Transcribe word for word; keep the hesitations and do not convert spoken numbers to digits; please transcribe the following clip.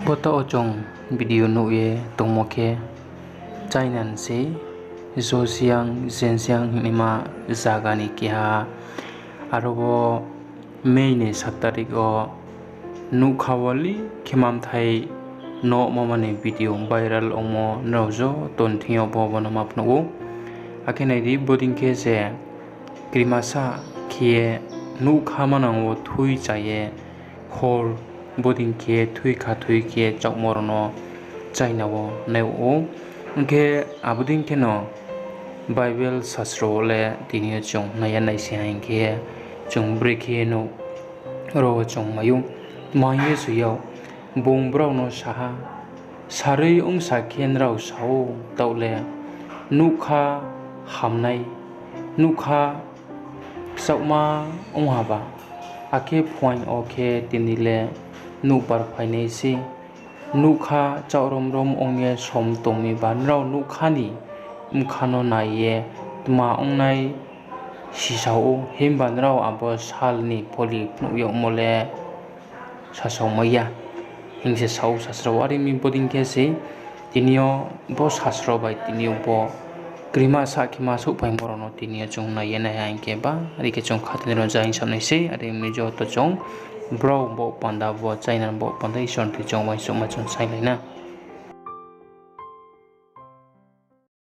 Bo taoh wo chung video nuh ye tongmo khe China ni se Zhejiang, Zhenjiang hingnaima zaga ni keha, aro wo May ni sat tarik wo nougkha wo li khe mamthai nohmo mani video viral ongmo nrao joto ni thing yo bo, bo no ma phnuh ou. Akhe nai di, bodei khe se krimasa khe ye nougkha manang wo thui cha ye hor bodei khe thui kha, thui khe chaohmo rao no China wo nai ou. Hing khe abo dei kheno Bible sasro wo le tini yo chung nai ya nai se hing khe, chung brekhe no ro wo chung mai ou. Tma hing ye soi yag, bung brao no sa ha, sarui ongsa khe nrao sa ou, taoh le nougkha hamnai, nougkha kchaohma ong haba, akhe phuaing wo khe tini le nouhbar phainai sei. Nougkha chaoh rom rom ong ye som tong mi ba nrao nougkha ni bkha no nai ye tma ongnai sisa ou, himba nrao abo sal ni pholi phnuh yagmo le sasaomai ya, hing se sa ou sasro wo. Are mi bodei khe se tini yo bo sasro bai tini yo bo krimasa khe ma souhphaimo rao no tini yo chung nai ye nai ha hing khe ba, are khe chung khathoi no ja hing sa nai sei. Are mi joto chung brao bo panda, bo China bo panda Isor ni thing chung uaingsouhma chung sainglai na.